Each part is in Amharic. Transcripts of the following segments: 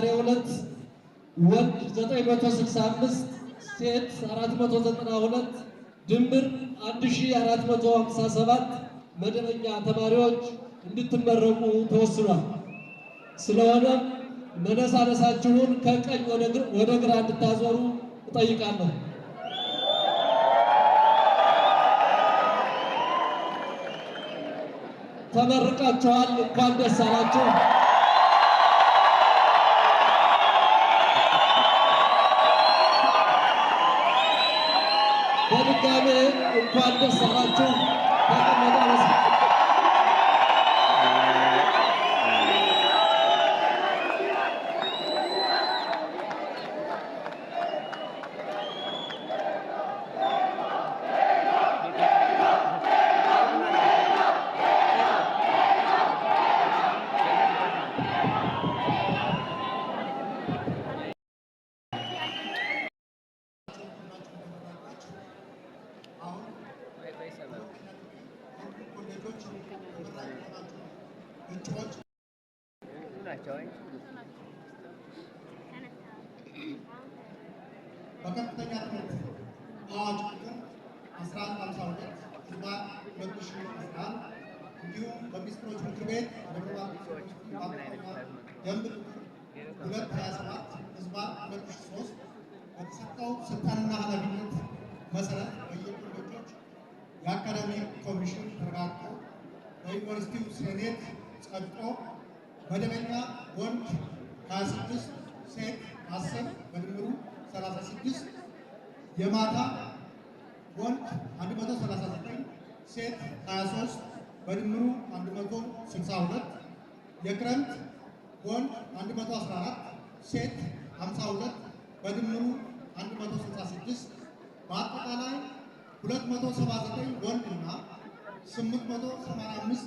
በዛሬው ዕለት ወንድ 965፣ ሴት 492፣ ድምር 1457 መደበኛ ተማሪዎች እንድትመረቁ ተወስኗል። ስለሆነም መነሳነሳችሁን ከቀኝ ወደ ግራ እንድታዞሩ እጠይቃለሁ። ተመርቃችኋል። እንኳን ደስ አላችሁ። በድጋሜ እንኳን ደስ አላችሁ። ተቀመጡ። በከፍተኛ ትምህርት አዋጅ ቁጥር 1152/2011 እንዲሁም በሚኒስትሮች ምክር ቤት ደብረ ማርቆስ ዩኒቨርሲቲ ማቋቋሚያ ደንብ ቁጥር 227/2003 በተሰጠው ስልጣንና ኃላፊነት መሰረት በየኮሌጆች የአካዳሚክ ኮሚሽን ተረጋግጦ በዩኒቨርሲቲው ሴኔት ጸድቆ መደበኛ ወንድ 26፣ ሴት 10፣ በድምሩ 36፣ የማታ ወንድ 139፣ ሴት 23፣ በድምሩ 162፣ የክረምት ወንድ 114፣ ሴት 52፣ በድምሩ 166፣ በአጠቃላይ 279 ወንድ እና 885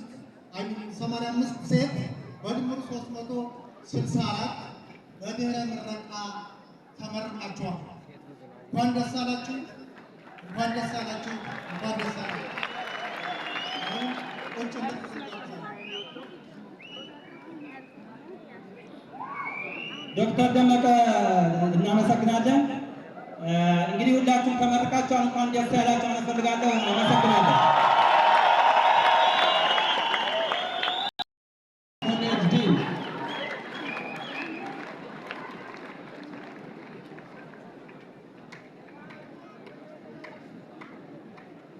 85 ሴት፣ በድምሩ 364 በድህረ ምረቃ ተመርቃችኋል። እንኳን ደስ አላችሁ፣ እንኳን ደስ አላችሁ፣ እንኳን ደስ አላችሁ። አሁን ቁጭ እንድትሉ። ዶክተር ደመቀ እናመሰግናለን። እንግዲህ ሁላችሁም ተመርቃችኋል። እንኳን ደስ ያላችሁ ማለት እፈልጋለሁ። አመሰግናለሁ። ኮሌጅ ዲን።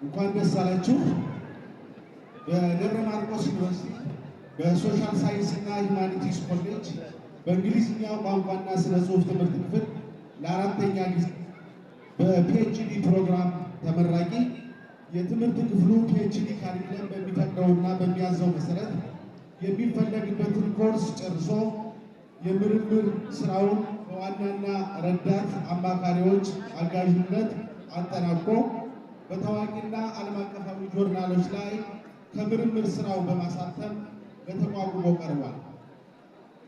እንኳን ደስ አላችሁ። በደብረ ማርቆስ ዩኒቨርሲቲ በ Social Science እና Humanities ኮሌጅ በእንግሊዝኛ ቋንቋና ስነ ጽሑፍ ትምህርት ክፍል ለአራተኛ ጊዜ በ PhD ፕሮግራም ተመራቂ፣ የትምህርት ክፍሉ PhD curriculum በሚፈቅደውና በሚያዘው መሰረት የሚፈለግበትን ኮርስ ጨርሶ የምርምር ስራውን በዋናና ረዳት አማካሪዎች አጋዥነት አጠናቆ በታዋቂና ዓለም አቀፋዊ ጆርናሎች ላይ ከምርምር ስራው በማሳተም ለተቋቁሞ ቀርቧል።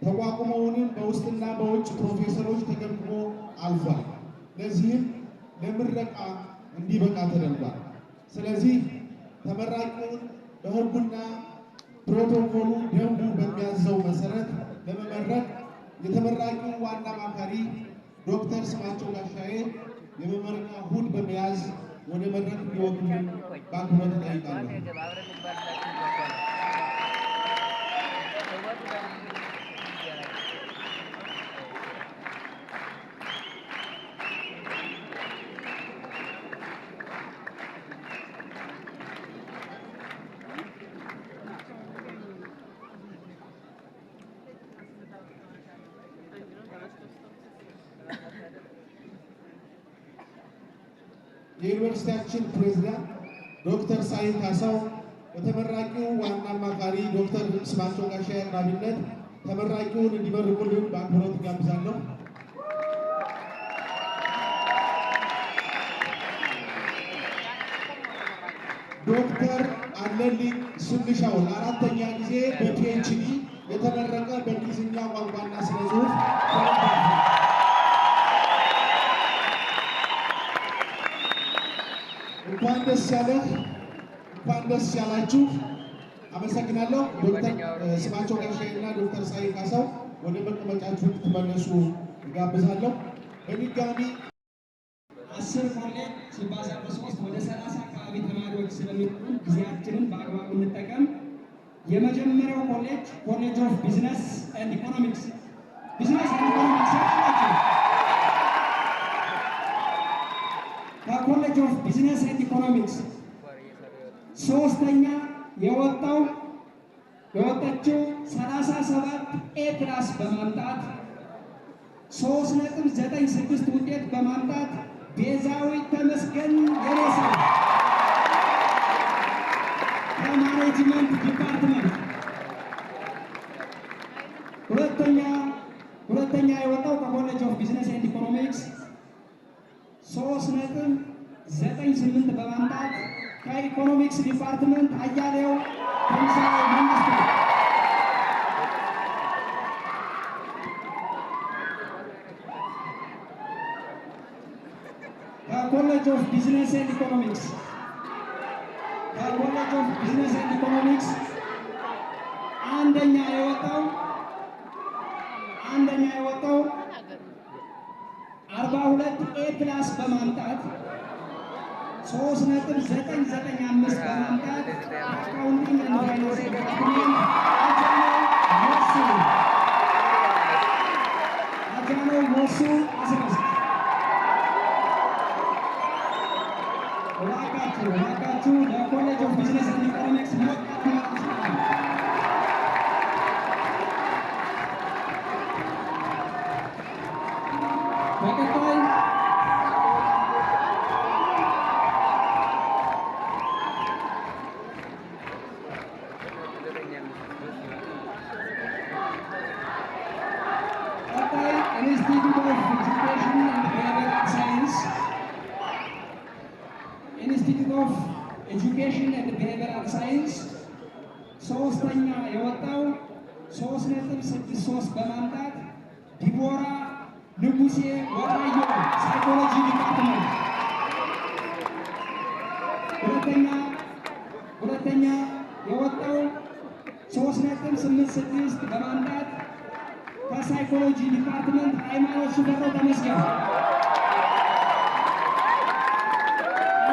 ተቋቁሞውንም በውስጥና በውጭ ፕሮፌሰሮች ተገምግሞ አልፏል። ለዚህም ለምረቃ እንዲበቃ ተደርጓል። ስለዚህ ተመራቂውን በሕጉና ፕሮቶኮሉ ደንቡ በሚያዘው መሰረት ለመመረቅ የተመራቂው ዋና አማካሪ ዶክተር ስማቸው ጋሻዬ የመመረቂያ hood በመያዝ ወደ መድረክ እንዲወጡልን በአክብሮት እጠይቃለሁ። የዩኒቨርሲቲያችን ፕሬዝዳንት ዶክተር ሳሂል ካሳው በተመራቂው ዋና አማካሪ ዶክተር ስማቸው ጋሻዬ አቅራቢነት ተመራቂውን እንዲመርቁልን በአክብሮት እጋብዛለሁ። ዶክተር አለልኝ ስንሻው ለአራተኛ ጊዜ በ PhD የተመረቀ፣ በእንግሊዝኛ ቋንቋና ስነ ጽሑፍ። እንኳን ደስ ያለህ፣ እንኳን ደስ ያላችሁ። አመሰግናለሁ። ዶክተር ስማቸው ጋሻዬ እና ዶክተር ሳሂል ካሳው ወደ መቀመጫችሁ እንድትመለሱ እጋብዛለሁ። በድጋሚ 10 ኮሌጅ ሲባዛ በ3 ወደ 30 አካባቢ ተማሪዎች ስለሚሆኑ ጊዜያችንን በአግባቡ እንጠቀም። የመጀመሪያው ኮሌጅ College of Business and Economics፣ Business and Economics ናቸው። ከ College of Business and Economics ሶስተኛ የወጣችው 37 A plus በማምጣት፣ 3.96 ውጤት በማምጣት ቤዛዊት ተመስገን የሬሳ ከ Management Department። ሁለተኛ የወጣው ከ College of Business and Economics 3.98 በማምጣት ከ Economics Department አያሌው ትንሣኤ መንግስቱ። ከ College of Business and Economics፣ ከ College of Business and Economics አንደኛ የወጣው 42 A plus በማምጣት፣ 3.995 በማምጣት Accounting and Finance Department አጃኖ ሞሱ፣ አጃኖ ሞሱ አስረስ። እባካችሁ፣ እባካችሁ ለ College of Business and Economics ሞቅ ያለ። በቀጣይ ቀጣይ Institute of Education and Behavioral Science፣ Institute of Education and Behavioral Science ሶስተኛ የወጣው 3.63 በማምጣት ዲቦራ ንጉሴ ወጣዮ Psychology Department። ሁለተኛ የወጣው 3.86 በማምጣት ከ Psychology Department ሃይማኖት ሽፈራው ተመስገን።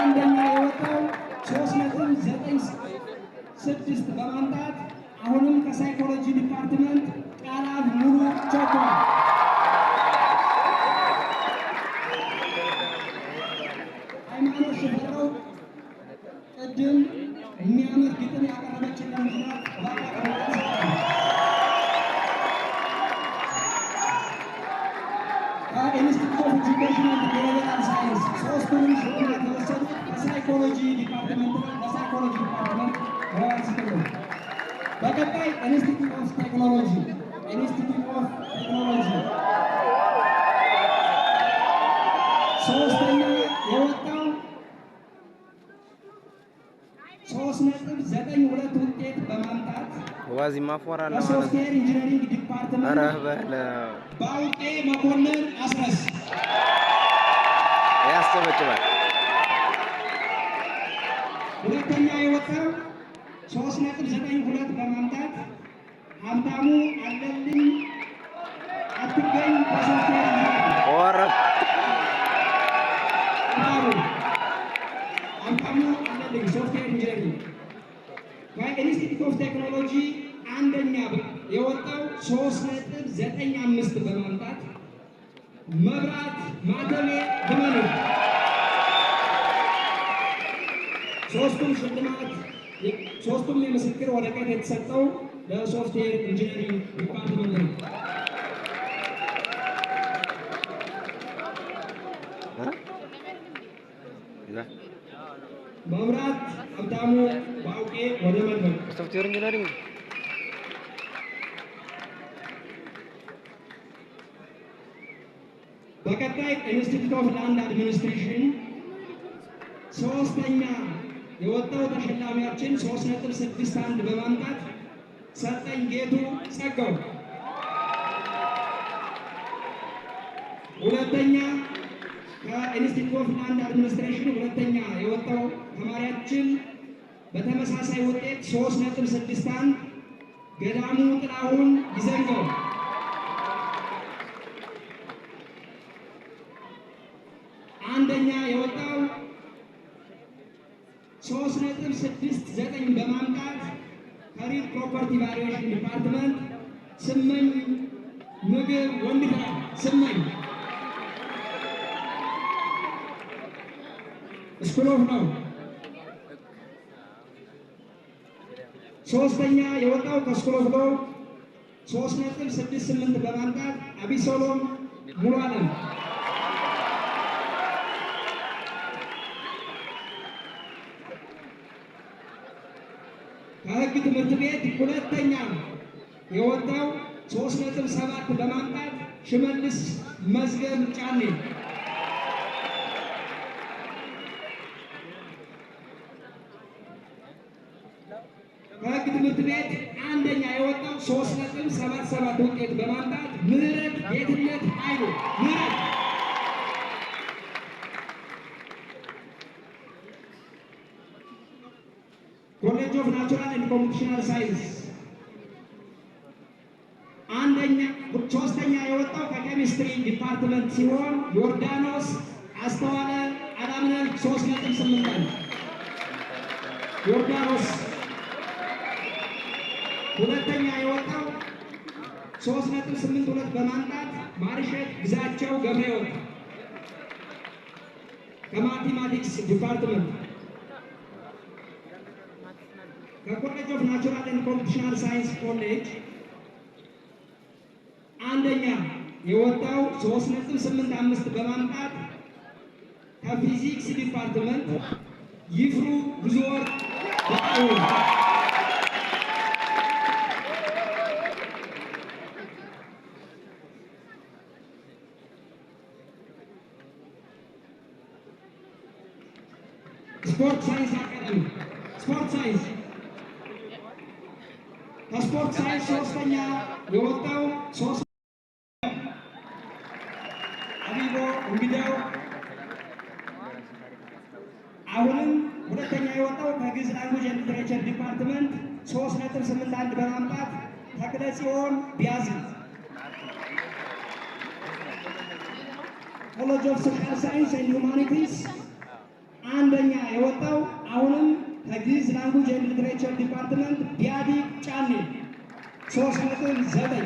አንደኛ የወጣው 3.96 በማምጣት አሁንም ከ Psychology Department ቃላብ ሙሉ ቸኮል። ሃይማኖት ሽፈራው ቅድም የሚያምር ግጥም ያቀረበችልን ልጅ ናት። እባካችሁ። ከ Institute of Education and Behavioral Science ሶስቱንም ሽልማት የወሰዱት ከ Psychology Department ነው። ለ Psychology Department ሞራል ስጥልን። በቀጣይ Institute of Technology፣ Institute of Technology ሶስተኛ የወጣው 3.92 ውጤት በማምጣት ዋዚማ ፎራ ለማለት ነው። ከ Software Engineering Department ኧረ በለው። ባውቄ መኮንን አስረስ። ያስጨበጭባል። ሁለተኛ የወጣው 3.92 በማምጣት ሀብታሙ አለልኝ አትገኝ ከ Software Engineering። ኦረ። ሀብታሙ አለልኝ Software Engineering። ከ Institute of Technology አንደኛ የወጣው 3.95 በማምጣት መብራት ማተሜ ብመኑ። ሶስቱም ሽልማት፣ ሶስቱም የምስክር ወረቀት የተሰጠው ለ Software Engineering Department ነው። እ? ይዛ መብራት፣ ሀብታሙ፣ ባውቄ ወደ መድረክ። Software Engineering። በቀጣይ Institute of Land Administration ሶስተኛ የወጣው ተሸላሚያችን 3.61 በማምጣት ሰጠኝ ጌቱ ጸጋው። ሁለተኛ ከ Institute of Land Administration ሁለተኛ የወጣው ተማሪያችን በተመሳሳይ ውጤት 3.61 ገዳሙ ጥላሁን ይዘንገው። አንደኛ የወጣው 3.69 በማምጣት ከ real property valuation department ስመኝ ምግብ ወንድፍራ ስመኝ፣ School of Law። ሶስተኛ የወጣው ከ School of Law 3.68 በማምጣት አቢሶሎም ሙሉ አለም። ከህግ ትምህርት ቤት ሁለተኛ የወጣው 3.7 በማምጣት ሽመልስ መዝገብ ጫኔ። ከህግ ትምህርት ቤት አንደኛ የወጣው 3.77 ውጤት በማምጣት ምህረት ጌትነት ኃይሉ ምህረት። College of Natural and Computational Science አንደኛ ሶስተኛ የወጣው ከ chemistry department ሲሆን ዮርዳኖስ አስተዋለ አላምነህ 3.8 ዮርዳኖስ። ሁለተኛ የወጣው 3.82 በማምጣት ማርሸት ግዛቸው ገብረሕይወት ከ mathematics department። ከ College of Natural and Computational Science ኮሌጅ አንደኛ የወጣው 3.85 በማምጣት ከ physics department ይፍሩ ብዙወርቅ በጣሁን። Sport Science Academy sport science፣ ከ sport science ሶስተኛ የወጣው ሶስት አቢቦ እንግዳው። አሁንም ሁለተኛ የወጣው ከግዕዝ language and literature department 3.81 በማምጣት ተክለ ጽዮን ቢያዝ። College of Social Science and Humanities አንደኛ የወጣው አሁንም ከግዕዝ language and literature department ቢያዲግ ጫኔ 3.9።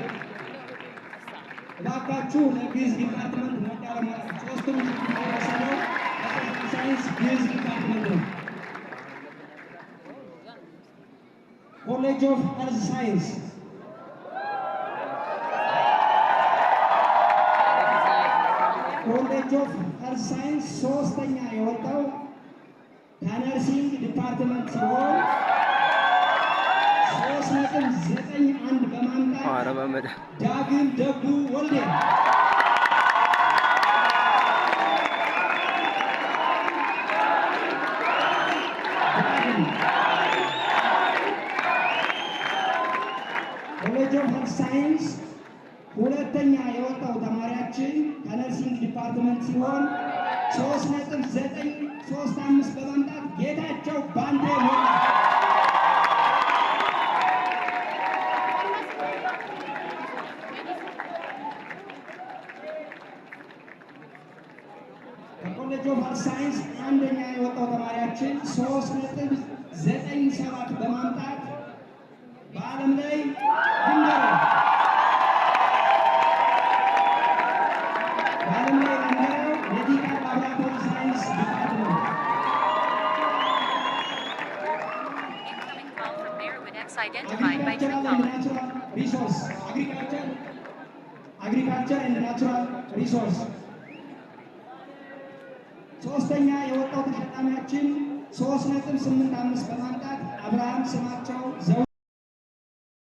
እባካችሁ ለግዕዝ department ሞቅ ያለ ሞራል። ሶስቱም የወሰደው ከ social science ግዕዝ department ነው። College of Health Science፣ College of Health Science ሶስተኛ የወጣው ከ nursing department ሲሆን 3.91 በማምጣት ኧረ በመድኃኒዓለም! ዳግም ደጉ ወልዴ። ዳግም። College of Health Science ሁለተኛ የወጣው ተማሪያችን ከ nursing department ሲሆን 3.935 በማምጣት ጌታቸው ባንቴ ሞላ። ከ College of Health Science አንደኛ የወጣው ተማሪያችን 3.97 በማምጣት በዓለም ላይ ድንገረው፣ በዓለም ላይ ድንገረው፣ Medical Laboratory Science Department። Incoming call from Merowit X identified by Agricultural and Truecaller. Natural Resource agriculture and natural resource ሶስተኛ የወጣው ተሸላሚያችን 3.85 በማምጣት አብርሃም ስማቸው ዘው